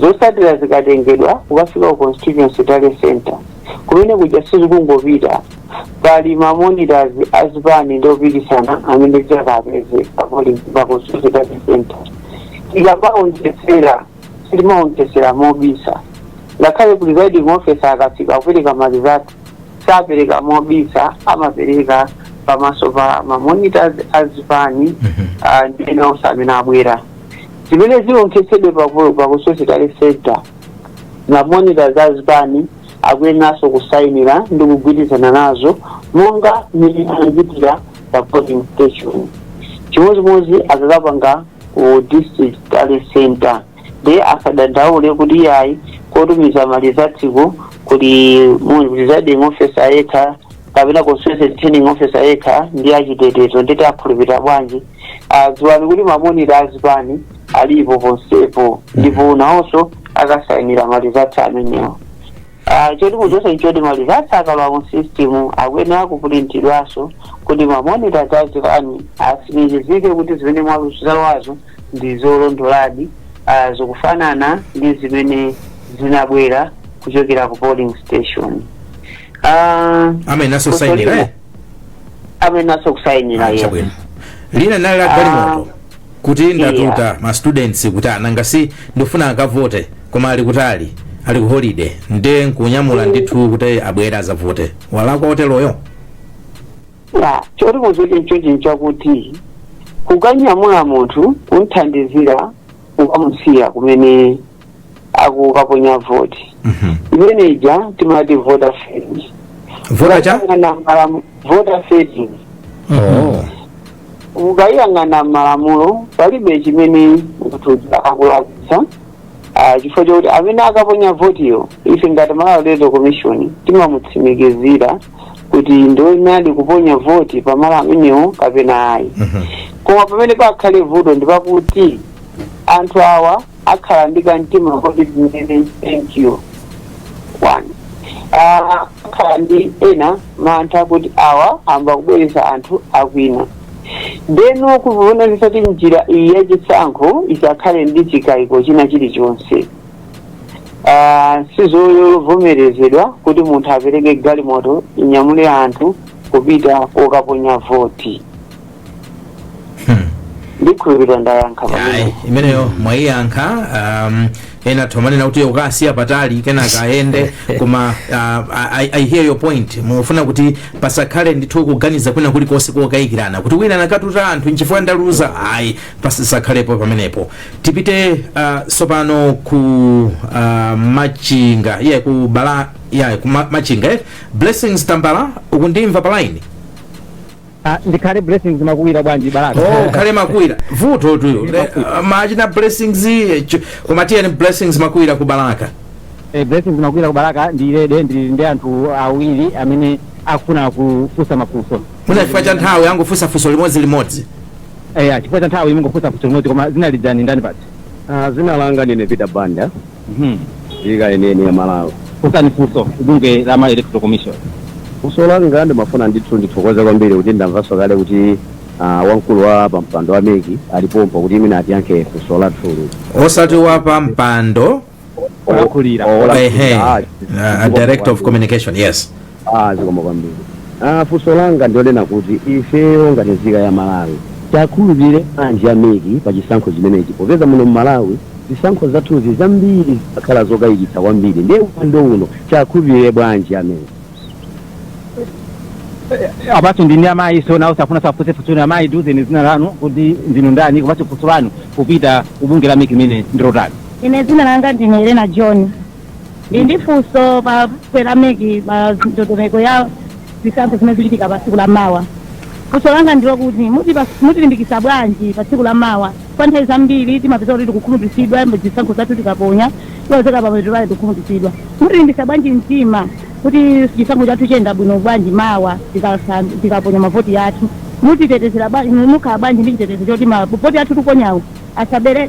Zotsatira zikatengedwa kukafika ku constituency tally center, kumene kuja sizikungopita, pali ma monitors azipani ndi opikisana amene tidzakapeze pa polling, pa constituency tally center. Tikamaonjezera, sitimaonjezera mobisa. Ngakhale presiding officer akafika kupereka ma results, sapereka mobisa, amapereka pamaso pa ma monitors azipani ndi ena onse amene abwera. Zimene zionetsetsedwe pa constituency tally center, ma monitors azipani akuyeneranso kusayinira ndi kugwirizana nazo monga mmene anachitira pa polling station. Chimodzimodzi akakapanga ku district tally center. De asadandaule kuti iyayi, kotumiza ma results ko kuli presiding officer yekha kapena constituency returning officer yekha ndi achitetezo, nditi akhulupirira bwanji? Dziwani kuti ma monitor azipani alipo ponsepo, ndipo nawonso akasayinira ma results amenewo. Choti muchonse nchoti ma results akalowa mu system akuyenera kupulintidwanso kuti ma monitor azipani atsimikizike kuti zimene mwazalowazo ndi zolondoladi, zikufanana ndi zimene zinabwera kuchokera ku polling station. Amenenso kusayinira, eh? Amenenso kusayinira, yes. Chabwino. Lina nali la galimoto kuti ndatuta ma students kuti ananga si ndifuna akavote, koma ali kutali, ali ku holiday, nde nkunyamula ndithu kuti abwere azavote, walakwa oteroyo? Ya, choti muzote nchochi nchakuti kukanyamula munthu kunthandizira kukamusiya kumene akukaponya voti, imene ija timati voter fading. Voter cha? Voter fading. Oh. Ukayang'ana malamulo, palibe chimene munthu akulakwitsa, chifukwa chokuti amene akaponya votiyo, ife ngati Malawi Electoral Commission timamutsimikizira kuti ndiwoyenera kuponya voti pamalo amenewo kapena ayi. Koma pamene pakhale vuto ndi pakuti anthu awa akhala ndi kamtima koti tinene thank you one, akhala ndi ena mantha kuti awa amba kubweresa anthu akwina. Ndeno kuonetsa kuti njira iyi yachisankho isakhale ndi chikayiko china chilichonse, sizovomerezedwa kuti munthu apereke galimoto inyamule anthu kupita kokaponya voti. Ndikhulupirira ndayankha Ayi, pamene. Imeneyo mwayiyankha. Ena thomanena kuti ukasiya patali kenaka ayende, koma I hear your point. Mufuna kuti pasakhale ndithu kuganiza kwina kulikonse kokayikirana kuti wina nakatuta anthu nchifukwa ndaluza. Ayi, pasakhalepo pamenepo. Tipite sopano ku Machinga, iye ku bala ya ku Machinga, eh? Blessings Tambala, ukundimva pa line? Ah, ndikhale Blessings Makuwira bwanji, Baraka? Oh, khale Makuwira, vuto tuyo machina Blessings, koma tiyeni Blessings Makuwira ku Balaka. Blessings Makuwira ku Balaka. Ndilede ndili ndi anthu awiri amene akufuna kufunsa mafunso. Muna chifukwa cha nthawi angofunsa funso limodzi limodzi. Chifukwa cha nthawi mungofunsa funso limodzi, koma zina lidzani ndani pati? Zina langa ndine Peter Banda, ndika yenene ya Malawi. Funsani funso kubungwe la Malawi Electoral Commission. Funso langa, ndimafuna ndithu ndithokoze kwambiri kuti ndamvanso kale kuti wamkulu wa pampando wa MEC alipompo kuti imene atiyankhe funso lathulu. Osati wa pampando. Olankhulira. Ehe, director of communication, yes. Zikomo kwambiri. Funso langa ndionena kuti ifeyo ngati nzika ya Malawi takhulupirire bwanji a MEC pa chisankho chimenechi, popeza muno mmalawi zisankho zathuzi zambiri zimakhala zokayikitsa kwambiri? Ndiye ulendo uno takhulupirire bwanji a MEC? Apaso ndini amayi, so nawo safuna safunse funso. Amayi, tiuzeni zina lanu kuti ndinu ndani, komanso funso lanu kupita kubungwe la MEC imene ndilotani? Ine dzina langa ndine Elena John. Ndi ndi funso pa bungwe la MEC pa ndondomeko ya zisankho zimene zikuchitika pa tsiku la mawa. Funso langa ndilokuti mutilimbikitsa bwanji pa tsiku la mawa? Kwa nthawi zambiri timapeza kuti tikukhumudwitsidwa, zisankho zathu tikaponya tiwazeka papeto pale tikukhumudwitsidwa. Mutilimbikitsa bwanji mtima kuti chisankho chathu chiyenda bwino bwanji mawa tikaponya mavoti athu? Mutitetezera bwanji? Mukhala bwanji ndi chitetezo choti mavoti athu tiponyawo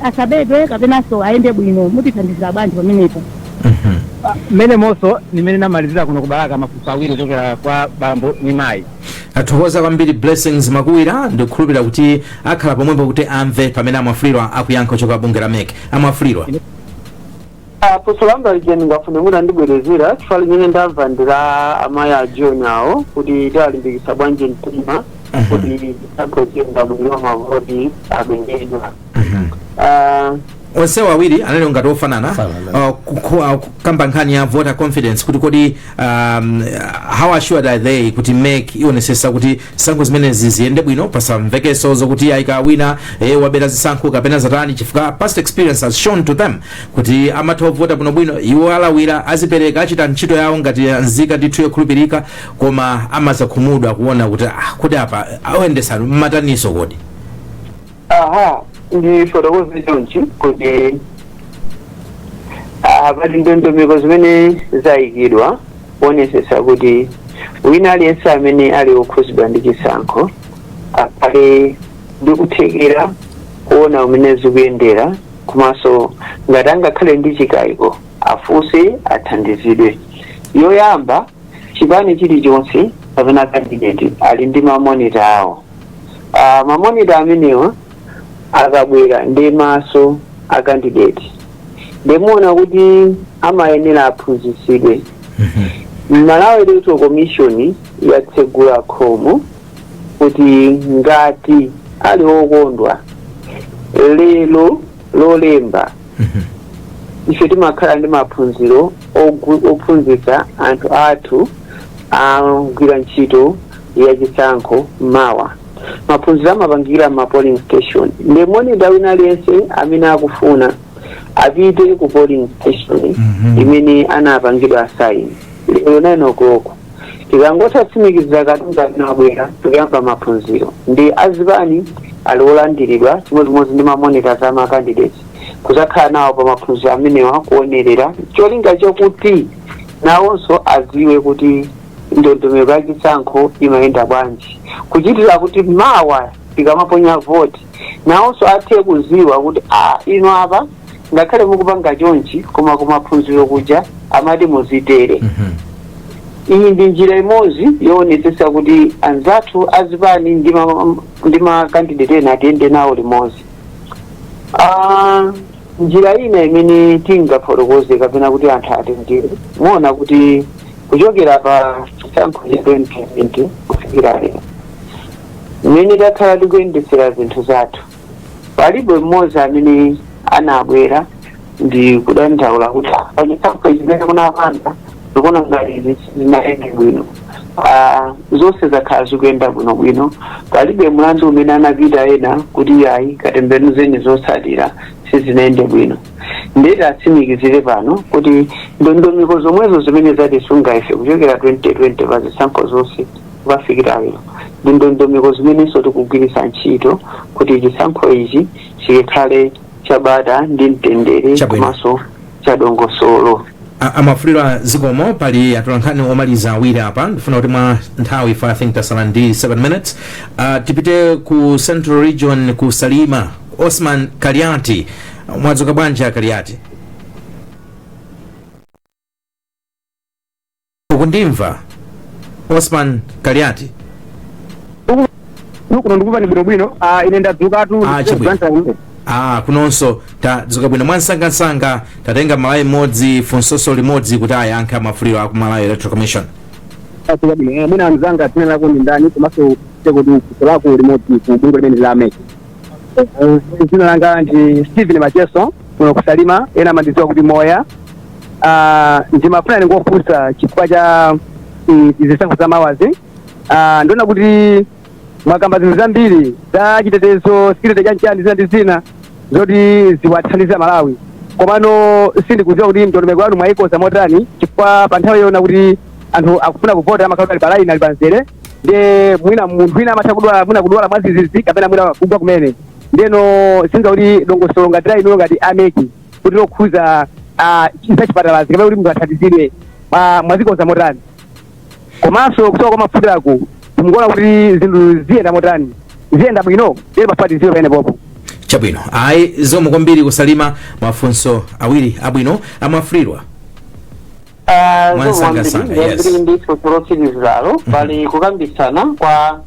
asabedwe kapenanso ayende bwino? Mutithandizira bwanji pamenepo? Mmene monso nimene namalizira kuno kubalaka mafunso awiri kuchokera kwa bambo ni mayi. Athokoza kwambiri Blessings Makuwira. Ndikukhulupirira kuti akhala pomwepo kuti amve pamene amwafulirwa akuyankha kuchoka bungwe la MEC. Amwafulirwa. Funso langa lija ndingafune kuti andibwerezera, chifukwa limene ndamva ndi la amayi a John awo, kuti tiwalimbikitsa bwanji mtima kuti chisankho chiyenda bwino, mavoti abengedwa. Onsewo awiri anali ngati ofanana. Ofanana. Kukamba nkhani ya voter confidence, kuti kodi how assured are they kuti MEC ionesesa kuti zisankho zimenezi ziyende bwino, pasamvekenso zokuti ayika wina wabera zisankho kapena zatani, chifukwa past experience has shown to them kuti amatha kuvota bwinobwino, iwo alawira, azipereka, achita ntchito yawo ngati nzika ndithu yokhulupirika, koma amazakhumudwa kuona kuti kuti apa awendesanu mmataniso kodi? Aha, ndifotokoze chonchi kuti pali ndondomeko zimene zayikidwa kuonesesa kuti wina aliyense amene ali wokhuzidwa ndi chisankho akhale ndi kuthekera kuona umene zikuyendera, komanso ngati angakhale ndi chikayiko afunse, athandizidwe. Yoyamba, chipani chilichonse kapena candidate ali ndi ma monitor awo. Ma monitor amenewa akabwera ndi maso a candidate, ndimuona kuti amayenera aphunzitsidwe. Malawi Electoral Commission yatsegula khomo kuti ngati ali wokondwa, lero Lolemba ife timakhala ndi maphunziro ophunzitsa anthu athu agwira ntchito yachisankho. Mawa maphunziro amapangira ma polling station, ndi monitor wina aliyense amene akufuna apite ku polling station imene anapangidwa assign lero 9 o'clock. Tikangotha tsimikiza katundu amene abwera, tikuyamba maphunziro, ndi azipani ali olandiridwa chimodzimodzi ndi ma monitors ama candidates kuzakhala nawo pa maphunziro amenewa, kuonerera, cholinga chokuti nawonso adziwe kuti ndondomeko yachisankho imayenda bwanji, kuchitira kuti mawa tikamaponya voti nawonso athe kuziwa kuti ino apa ngakhale mukupanga chonchi, koma kumaphunziro kuja amati muzitere. Iyi ndi njira imodzi yoonetsetsa kuti anzathu azipani ndi ma candidate ena atiyende nawo limodzi. Njira ina imene tingafotokoze kapena kuti anthu atengere, muona kuti kuchokera pa chisankho cha 2020 kufikira lero, mmene takhala tikuyendetsera zinthu zathu, palibe mmodzi amene anabwera ndi kudandaula kuti pachisankho chimene kunapanda ndikuona ngati izi sizinayende bwino. Zonse zakhala zikuyenda bwinobwino. Palibe mlandu umene anapita ena kuti ayi, katembenuzeni, zotsatira sizinayende bwino. Ndeti atsimikizire pano kuti ndondomeko zomwezo zimene zatisunga ife kuchokera 2020 pa zisankho zonse kukafikira lero ndi ndondomeko zimenenso tikugwiritsa ntchito kuti chisankho ichi chikhale chabata ndi mtendere komanso chadongosolo. Amafulirwa, zikomo. Pali atolankhani omaliza awiri apa. Ndifuna kuti mwa nthawi ife, I think tasala ndi 7 minutes, tipite ku Central Region, ku Salima. Osman Kaliati, mwadzuka bwanji Kaliati? Ukundimva, Osman Kaliati? Kuno ndikupani bwinobwino. Ine ndadzukatu. Chabwino. Kunonso tadzuka bwino. Mwansangansanga, tatenga Malawi mmodzi, funsoso limodzi kuti ayankhe amafuliro aku Malawi Electoral Commission. Bwino. Mwina anzanga, dzina lako ndi ndani, komanso kuti funso lako limodzi ku bungwe limene la MEC? Dzina langa ndi Stephen Macheso, kuno kusalima ena amandidziwa kuti Moya. Ndimafuna ningofunsa chifukwa cha zisankho za mawazi. Ndiona kuti mwakamba zinthu zambiri za chitetezo, security, chanchani, zina ndi zina zoti ziwathandiza Malawi, komano sindikudziwa kuti ndondomeko yanu mwayikoza motani, chifukwa pa nthawi yona kuti anthu akufuna kuvota amakhala ali pa line, ali pamzere, ndiye mwina munthu wina amatha kudwala, mwina kudwala mwadzidzidzi kapena mwina kugwa kumene. Ndeno sinza kuti dongosolo ngati la inuyo ngati a MEC kuti lokhuza zachipatalazi kapena kuti munthu athandizidwe, mwazikoza motani? Komanso kusowa kwa mafutaku, mukuona kuti zinthu ziyenda motani? Ziyenda bwino? Ndiye pafati ziwe pamene popo. Chabwino, ayi, zikomo kwambiri kusalima. Mafunso awiri abwino, amafulirwa. Mwansangasanga, yes. Ndi funso lotsirizalo, pali kukambitsana kwa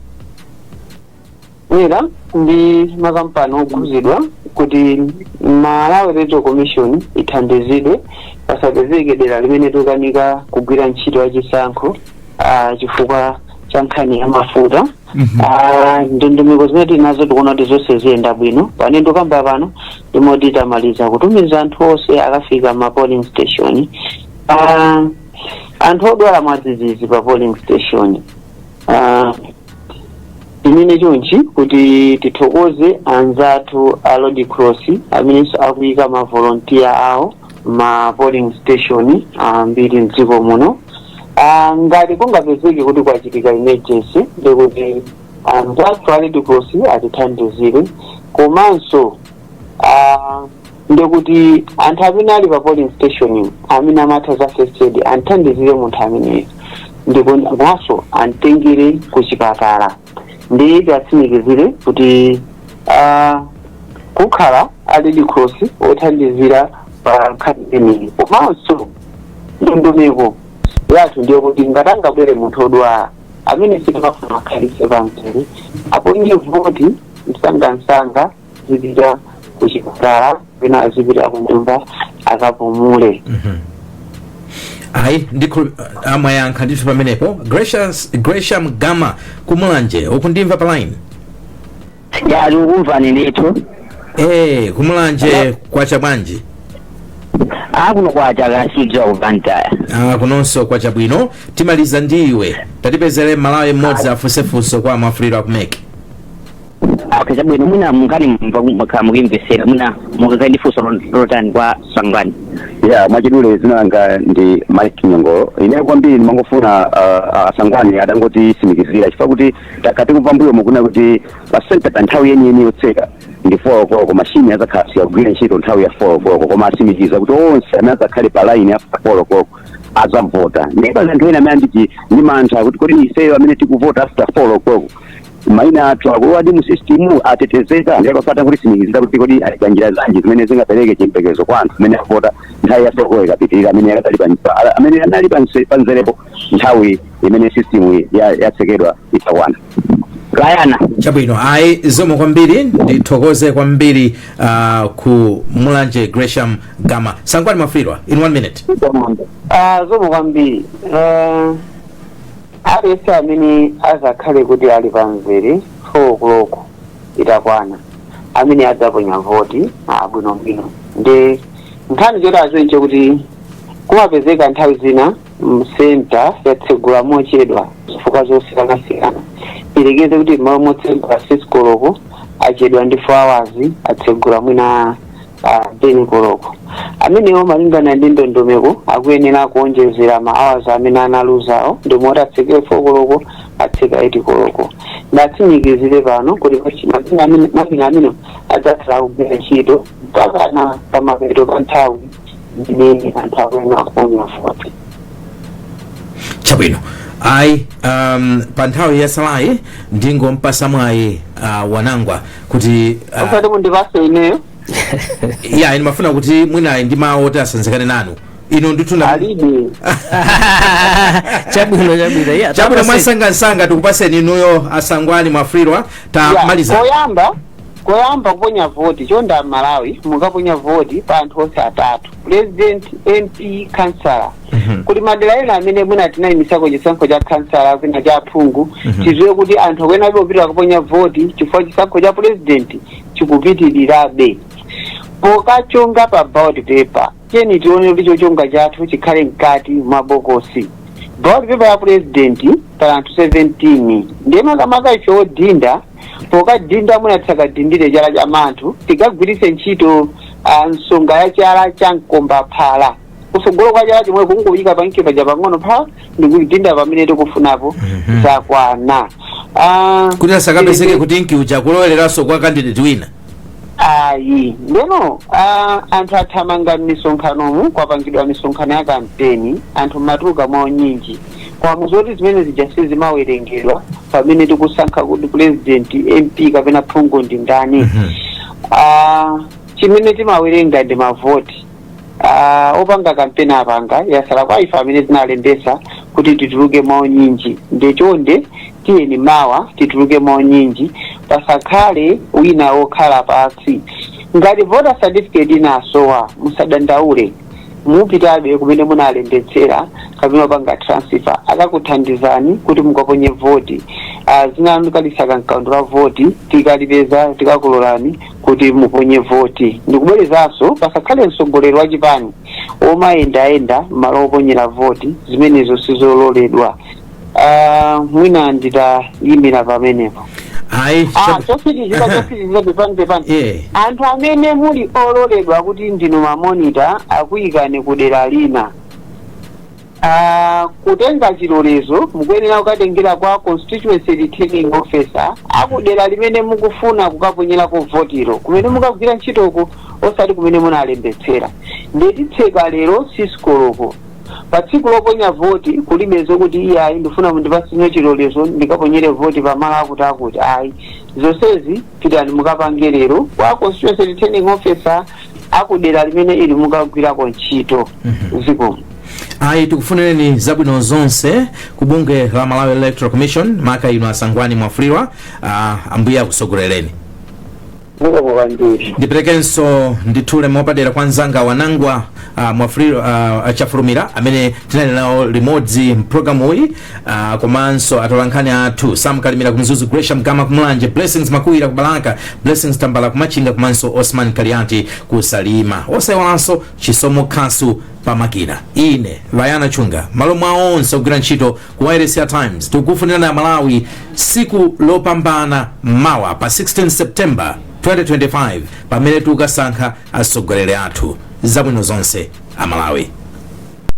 MERA ndi makampani okhuzidwa kuti Malawi Electoral Commission ithandizidwe pasapezeke dera limene tikukanika kugwira ntchito yachisankho chifukwa cha nkhani ya mafuta. Ndondomeko zimene tili nazo, tikuona kuti zonse ziyenda bwino. Pane ndikamba pano, ndimoti tamaliza kutumiza anthu onse, akafika ma polling station. Anthu odwala mwadzidzidzi pa polling station, imene chonchi kuti tithokoze anzathu a Red Cross amenenso akuyika ma volunteer awo ma polling station ambiri mdziko muno. Ngati kungapezeke kuti kwachitika emergency, ndikuti anzathu a Red Cross atithandizire. Komanso ndikuti anthu amene ali pa polling station amene amatha za first aid anthandizire munthu ameneyo, komanso antengere ku chipatala. Ndi tiatsimikizire kuti kukhala a Red Cross othandizira pa nkhani imeneyi. Komanso ndondomeko yathu ndiyo kuti ngati angabwere munthu odwala amene sitimafuna akhalitse pamzere, aponye voti msangamsanga, zipita ku chipatala kapena azipita ku nyumba akapumule. Ayi, ndikhu amayankha ndithu pamenepo. Gracious Gresham Gama kumulanje, ukundimva pa line? Ya, ndikumvani ndithu. Kumulanje kwacha bwanji? Akuno kwacha kasidza kupantaya. Ah, kunonso kwacha bwino. Timaliza ndi iwe, tatipezere Malawi mmodzi afunsefunso kwa Mwafulirwa aku MEC. Okay, chabwino. Mwina mukani mukhala mukimvesera, mwina mukakhala ndi funso lotani kwa Sangwani? Ya, mwachidule, zina langa ndi Mike Nyongolo. Ine kwambiri ndimangofuna Asangwani adangotisimikizira, chifukwa kuti takati kumva mbuyo mukuna kuti pa center pa nthawi yeniyeni yotseka ndi 4 o'clock, mashini azakhala siyagwira ntchito nthawi ya 4 o'clock, koma asimikiza kuti onse amene azakhale pa line ya 4 o'clock azavota. Ndipo pali anthu ena amene anditi ndi mantha kuti kodi ifeyo amene tikuvota after 4 o'clock, maina athu akulowa mu system, atetezeka? Ndipo pafata kutisimikizira kuti kodi ali njira zanji zimene zingapereke chiyembekezo kwa anthu amene avota nthawi ya 4 o'clock ikapitirira, amene akadali amene anali panzerepo nthawi imene system yatsekedwa itakwana? Layana. Chabwino, ayi, zikomo kwambiri. Ndithokoze kwambiri ku Mulanje, Gresham Gama. Sangwani Mwafulirwa, in one minute. Zikomo kwambiri. Aliyense amene azakhale kuti ali pamzere 4 o'clock itakwana, amene adzaponya voti bwinobwino. Ndi nkhani chotazo nche kuti kumapezeka nthawi zina m'center yatsegula mochedwa chifukwa zosiyanasiyana. Ilekeze kuti malo motsegula 6 koloko achedwa ndi 4 hours, atsegula mwina 10 koloko. Amenewo malingana ndi ndondomeko akuyenera kuonjezera ma hours amene analuzawo, ndimoti atsekere 4 koloko, atseka 8 koloko. Ndatsimikizire pano kuti makina amene adzakhala kugwira ntchito mpakana pamapeto pa nthawi imene anthu akuyenera kuponya voti. Chabwino, ayi, pa nthawi yasalayi ndingompasa mwayi Wanangwa kuti Osati kundipase ineyo. Ya, ine mafuna kuti mwina ndi mawu oti asanzikane nanu ino ndithu Alibe. Chabwino, chabwino, yeah. Chabwino. Tapaseni. Mwansangasanga tikupaseni inuyo, Asangwani Mwafulirwa, tamaliza. Koyamba kuponya voti, chonda Malawi, mukaponya voti pa anthu onse atatu, president, MP, kansala. Kuti madera ena amene mwina tinayimisako chisankho cha kansala kwina cha aphungu, tiziwe kuti anthu akuyenabe kupita kuponya voti chifukwa chisankho cha president chikupitirirabe. Pokachonga pa ballot paper, tiyeni tione kuti chochonga chathu chikhale mkati mwa bokosi. Ballot paper ya president pali anthu 17. Ndiye makamaka ife odinda, pokadinda mwina tisakadindire chala cha manthu, tikagwiritse ntchito nsonga ya chala cha mkomba phala. Kusogolo kwa chala chomwe kungoyika panki paja pang'ono phala ndikudinda pamene tikufunapo, zakwana. Kuti asakapezeke kuti inki uja kulowereranso kwa candidate wina. Ayi, ndeno anthu athamanga m'misonkhanomu, kwapangidwa misonkhano ya kampeni, anthu mmatuluka mwawo nyinji, koma zoti zimene zija sizimawerengedwa pamene tikusankha kuti president, MP kapena phungu ndi ndani. Chimene timawerenga ndi mavoti. Opanga kampeni apanga, yasala kwa ife amene tinalembesa kuti tituluke mwaunyinji. Ndechonde tiyeni mawa tituluke mwaunyinji, pasakhale wina wokhala pasi. Ngati voter certificate inasowa, musadandaule, mupitabe kumene munalembetsera kapena kupanga transfer, akakuthandizani kuti mukaponye voti. Zina lanu kalisaka mkaundula la voti, tikalipeza tikakulolani kuti muponye voti. Ndikubwerezanso, pasakhale mtsogoleri wa chipani omayendayenda malo oponyera voti, zimenezo sizololedwa. Mwina nditayimira pamenepo. Ayi. Chotsiriza, chotsiriza, pepani, pepani. Anthu amene muli ololedwa kuti ndinu ma monitor, akuyikani kudera lina. Kutenga chilolezo mukuyenera kukatengera kwa constituency returning officer akudera limene mukufuna kukaponyerako votiro, kumene mukagwira ntchitoko, osati kumene munalembetsera. Ndetitseka lero 6 koloko. Pa tsiku loponya voti kulibe zokuti iyayi, ndifuna mundipasine chilolezo ndikaponyere voti pamalo akuti akuti, ayi. Zonsezi pitani mukapange lero kwa constituency returning officer akudera limene ili mukagwirako ntchito. Zikomo. Ayi, tikufunireni zabwino zonse ku bungwe la Malawi Electoral Commission, maka inu Asangwani Mwafulirwa. Ambuye akusogolereni. Zikomo kwambiri. Ndiperekenso ndithule mwapadera kwa mzanga Wanangwa Mwafulirwa, Chafulumira, amene tinali nawo limodzi mpulogalamu iyi, komanso atolankhani athu Sam Kalimira ku Mzuzu, Gresham Gama kumulanje, Blessings Makuwira ku Balaka, Blessings Tambala kumachinga, komanso Osman Kaliati ku Salima, osayiwalanso Chisomo Khasu pamakina. Ine Vayana Chunga, malo mwa onse ogwira ntchito ku Wireless ya Times, tikukufunirani Malawi siku lopambana mawa pa 16 September 2025, pamene tikukasankha atsogoleri athu. Zabwino zonse Amalawi.